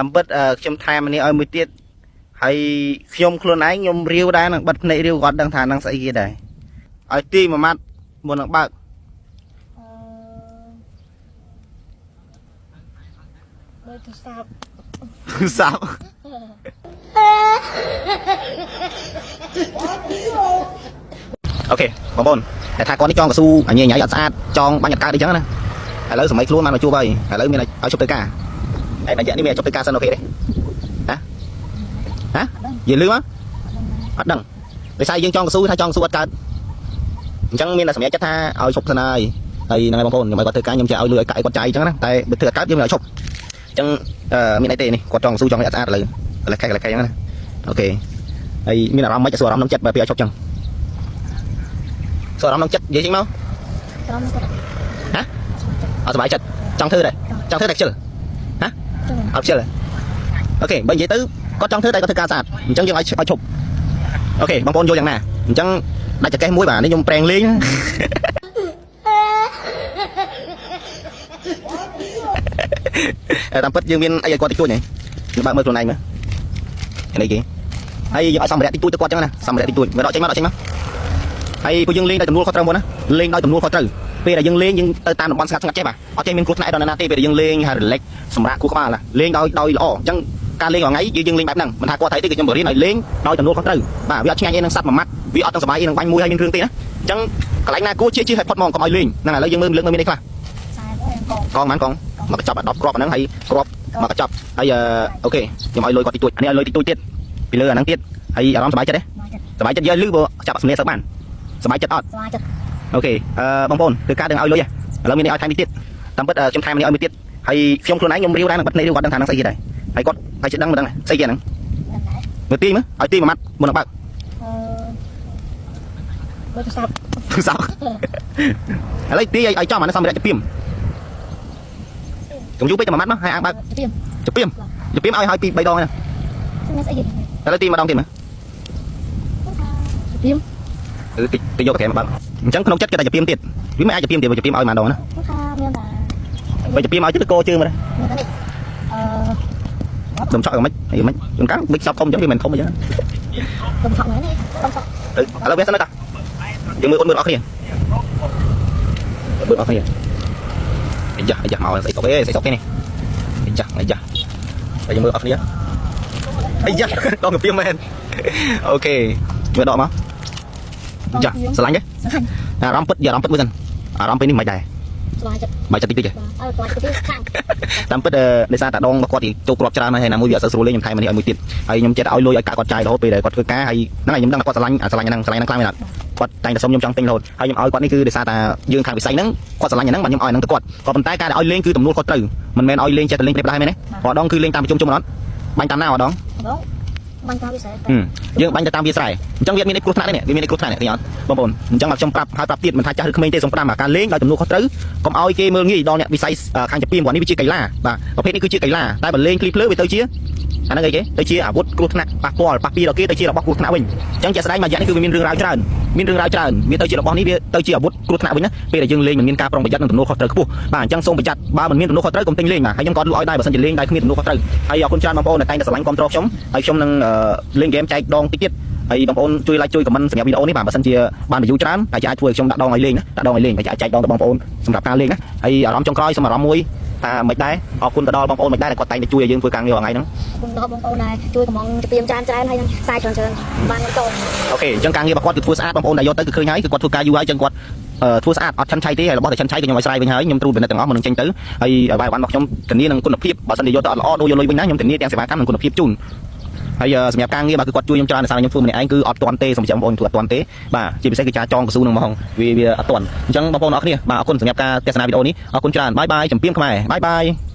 តាមពិតខ្ញុំថែមនេះឲ្យមួយទៀតហើយខ្ញុំខ្លួនឯងខ្ញុំរាវដែរនឹងបិទភ្នែករាវគាត់ដឹងថានឹងស្អីគេដែរឲ្យទីមួយម៉ាត់មុននឹងបើក អឺដូចទូរស័ព្ទ ទូរស័ព្ទ OK បងប្អូនតែថាគាត់នេះចងកស៊ូអញញ៉ៃអត់ស្អាតចងបាញ់អត់កើតអីចឹងណាឥឡូវសម័យខ្លួនបានមកជួបហើយឥឡូវមានឲ្យជប់ទៅការហើយបញ្ជាក់នេះមានឲ្យជប់ទៅការសិន OK ទេហ៎ហ៎និយាយលឺមកអត់ដឹងដោយសារយើងចងកស៊ូថាចងកស៊ូអត់កើតអញ្ចឹងមានតែសម្រាប់ចិត្តថាឲ្យជប់សិនហើយហើយហ្នឹងហើយបងប្អូនខ្ញុំឲ្យគាត់ធ្វើការខ្ញុំចេះឲ្យលុយឲ្យកាក់ឲ្យគាត់ចាយអញ្ចឹងណាតែបើធ្វើអត់កើតយើងមិនឲ្យជប់អញ្ចឹងមានអីទេនេះគាត់ចងកស៊ូចងឲ្យអត់ស្អាតឥឡូវកន្លែងខែកន្លែងខែអញ្ចឹងណា OK ហើយមានអារម្មណ៍មិនសួរអារម្មណ៍ក្នុងចិត្តបើពេលឲ្យជប់អញ្ចឹងសួរអារម្មណ៍ក្នុងចិត្តនិយាយចេញមក ត្រង់គាត់ អត់សប្បាយចិត្តចង់ធ្វើដែរចង់ធ្វើតែខ្ជិលហ៎ ចង់ អត់ខ្ជិលទេ OK បើនិយាយទៅគាត់ចង់ធ្វើតែគាត់ធ្វើការស្អាតអញ្ចឹងយើងឲ្យឲ្យឈប់ OK បងប្អូនយល់យ៉ាងណាអញ្ចឹងដាច់ចកេះមួយបាទនេះខ្ញុំប្រេងលេងណា តាមពិតយើងមានអីឲ្យគាត់តិចតួចហ៎យើងបើកមើលខ្លួនឯងមើលនេះគេហើយយើងឲ្យសម្ភារៈតិចតួចទៅគាត់អញ្ចឹងណាសម្ភារៈតិចតួចមើលដកចេញមកដកចេញមកហើយពួកយើងលេងដោយទំនួលខុសត្រូវមុនណាលេងដោយទំនួលខុសត្រូវពេលដែលយើងលេងយើងទៅតាមតំបន់ស្ងាត់ស្ងាត់ចេះបាទអត់ចេះមានគ្រោះថ្នាក់ដល់ណាទេពេលដែលយើងលេងហើយ relax សម្រាប់គូក្បាលណាលេងដោយដោយល្អអញ្ចឹងការលេងរាល់ថ្ងៃយើងយើងលេងបែបហ្នឹងមិនថាគាត់ថៃទេគឺខ្ញុំបរៀនឲ្យលេងដោយទំនួលខុសត្រូវបាទវាអត់ឆ្ងាញ់អីនឹងសัตว์មួយម៉ាត់វាអត់ទាំងសบายអីនឹងបាញ់មួយហើយមានគ្រឿងទេណាអញ្ចឹងកន្លែងណាគួរជាជាឲ្យផុតហ្មងកុំឲ្យលេងហ្នឹងឥឡូវយើងមើលលើកមើលមានអីខ្លះ ខ្សែកង កងប៉ុន្មានកងមកកញ្ចប់អា10គ្រាប់អាហ្នឹងហើយគ្រាប់មកកញ្ចប់ហើយ OK ខ្ញុំឲ្យលុយគាត់តិចតួចអានេះឲ្យលុយតិចតួចទៀតពីលើអាហ្នឹងទៀតហើយអារម្មណ៍សប្បាយចិត្តទេ មកចិត្ត សប្បាយចិត្តយើងលឺបើចាប់សំនៀងសឹកបានសប្បាយចិត្តអត់ ស្វាយចិត្ត OK បងប្អូនគឺការដឹងឲ្យលុយឥឡូវមាននេះឲ្យថែមនេះទៀតតាមពិតខ្ញុំថែមនេះឲ្យមួយទៀតហើយខ្ញុំខ្លួនឯងខ្ញុំរាវដែរនឹងបិទភ្នែករាវគាត់ដឹងថាហ្នឹងស្អីគេដែរហើយគាត់ហើយចិត្តដឹងមិនដឹងស្អីគេហ្នឹង ដឹងដែរ មើលទីមើលឲ្យទីមួយម៉ាត់មុននឹងបើក អឺដូចទូរស័ព្ទ ទូរស័ព្ទឥឡូវទីឲ្យចំអានេះសម្ភារៈជាពីមកុំយូរពេកតែមួយម៉ាត់មកហើយអាងបើក ទៀម ជាពីជាពីឲ្យឲ្យពី3ដងហ្នឹង ស្អីស្អី ឥឡូវទីម្ដងទៀតមើល ទៀម គឺតិចតិចយកក្រែមបើអញ្ចឹងក្នុងចិត្តគេតែជាពីមទៀតវាមិនអាចជាពីមទៀតបើជាពីមឲ្យម្ដងណា ថាមានតែ បើជាពីមឲ្យទៀតកោជើងមក មានតែនេះអឺ ដុំឆក់ក៏មិនអីមិនជួនកាលមិនចប់ធំអញ្ចឹងវាមិនធំអញ្ចឹង ដុំឆក់នេះដុំឆក់ ទៅឥឡូវវាសិនទៅតាយើងមើលអូនមើលអស់គ្នាមើលអស់គ្នាអាយ៉ាអាយ៉ាមកស្អីតុកអេស្អីតុកទេនេះអាយ៉ាអាយ៉ាហើយយើងមើលអស់គ្នាអាយ៉ាដងកាពីមែន OK មើលដកមកយ៉ាស្រឡាញ់ទេ ស្រឡាញ់ អារម្មណ៍ពិតអារម្មណ៍ពិតមួយសិនអារម្មណ៍ពេលនេះមិនដែរ ស្វាយចិត្ត បាយចិត្តតិចតិចទេ បាទអើស្វាយចិត្តខាង តាមពិតដោយសារតាដងរបស់គាត់ចូលគ្រាប់ច្រើនហើយណាមួយវាអត់សូវស្រួលលេងខ្ញុំថែមនេះឲ្យមួយទៀតហើយខ្ញុំចេះតែឲ្យលុយឲ្យកាក់គាត់ចាយរហូតពេលដែលគាត់ធ្វើការហើយហ្នឹងហើយខ្ញុំដឹងថាគាត់ស្រឡាញ់អាស្រឡាញ់ហ្នឹងស្រឡាញ់ហ្នឹងខ្លាំងមែនអត់គាត់តែងតែសុំខ្ញុំចង់ទិញរហូតហើយខ្ញុំឲ្យគាត់នេះគឺដោយសារតាយើងខាងវិស័យហ្នឹងគាត់ស្រឡាញ់អាហ្នឹងបាទខ្ញុំឲ្យហ្នឹងទៅគាត់ក៏ប៉ុន្តែការដែលឲ្យលេងគឺទំនួលខុសត្រូវមិនមែនឲ្យលេងចេះតែលេងព្រាបដែរមែនទេរាល់ដងគឺលេងតាមប្រជុំជុំអត់បាញ់តាមណារាល់ដង បងបាញ់តាមវិស័យ យើងបាញ់ទៅតាមវាស្រែអញ្ចឹងវាមានអីគ្រោះថ្នាក់ទេនេះវាមានអីគ្រោះថ្នាក់នេះឃើញអត់បងប្អូនអញ្ចឹងមកខ្ញុំប្រាប់ហើយប្រាប់ទៀតមិនថាចាស់ឬក្មេងទេសូមផ្ដាំការលេងដោយទំនួលខុសត្រូវកុំឲ្យគេមើលងាយដល់អ្នកវិស័យខាងចាពីមព្រោះនេះវាជាកីឡាបាទប្រភេទនេះគឺជាកីឡាតែបើលេងឃ្លីភ្លើវាទៅជាអាហ្នឹងអីគេទៅជាអាវុធគ្រោះថ្នាក់ប៉ះពាល់ប៉ះពីដល់គេទៅជារបស់គ្រោះថ្នាក់វិញអញ្ចឹងជាក់ស្ដែងមួយរយៈនេះគឺវាមានរឿងរ៉ាវច្រើនមានរឿងរ៉ាវច្រើនវាទៅជារបស់នេះវាទៅជាអាវុធគ្រោះថ្នាក់វិញណាពេលដែលយើងលេងមិនមានការប្រុងប្រយ័ត្ននិងទំនួលខុសត្រូវខ្ពស់បាទអញ្ចឹងសូមប្រយ័ត្នបើមិនមានទំនួលខុសត្រូវកុំទិញលេងបាទហើយខ្ញុំក៏លក់ឲ្យដែរបើសិនជាលេងដោយគ្មានទំនួលខុសត្រូវហើយអរគុណច្រើនបងប្អូនដែលតែងតែស្រឡាញ់គាំទ្រខ្ញុំហើយខ្ញុំនឹងលេងហ្គេមចែកដងតិចទៀតហើយបងប្អូនជួយ like ជួយ comment សម្រាប់វីដេអូនេះបាទបើសិនជាបាន view ច្រើនហើយអាចធ្វើឲ្យខ្ញុំដាក់ដងឲ្យលេងណាដាក់ដងឲ្យលេងហើយអាចចែកដងទៅបងប្អូនសម្រាប់ការលេងណាហើយអារម្មណ៍ចុងក្រោយសូមអារម្មណ៍មួយថាមិនដែរអរគុណទៅដល់បងប្អូនមិនដែរដែលគាត់តែងតែជួយឲ្យយើងធ្វើការងាររាល់ថ្ងៃហ្នឹង គុណដល់បងប្អូនដែរជួយកំងទៀមច្រើនច្រើនហើយនឹងខ្សែច្រើនច្រើនបានខ្ញុំចូល OK អញ្ចឹងការងាររបស់គាត់គឺធ្វើស្អាតបងប្អូនដែលយកទៅគឺឃើញហើយគឺគាត់ធ្វើការយូរហើយអញ្ចឹងគាត់ធ្វើស្អាតអត់ឆិនឆៃទេហើយរបស់តែឆិនឆៃក៏ខ្ញុំឲ្យស្រាយវិញហើយខ្ញុំត្រួតពិនិត្យទាំងអស់មុននឹងចេញទៅហើយបាយវ៉ាន់របស់ខ្ញុំធានានឹងគុណភាពបើសិនជាយកទៅអត់ល្អដូរយកលុយវិញណាខ្ញុំធានាទាំងសេវាកម្មនិងគុណភាពជូនហើយសម្រាប់ការងារបាទគឺគាត់ជួយខ្ញុំច្រើនដោយសារខ្ញុំធ្វើម្នាក់ឯងគឺអត់ទាន់ទេសម្រាប់បងប្អូនធ្វើអត់ទាន់ទេបាទជាពិសេសគឺការចងកស៊ូនឹងហ្មងវាវាអត់ទាន់អញ្ចឹងបងប្អូនអរគ្នាបាទអរគុណសម្រាប់ការទស្សនាវីដេអូនេះអរគុណច្រើន bye bye ចម្ពាមខ្មែរ bye bye.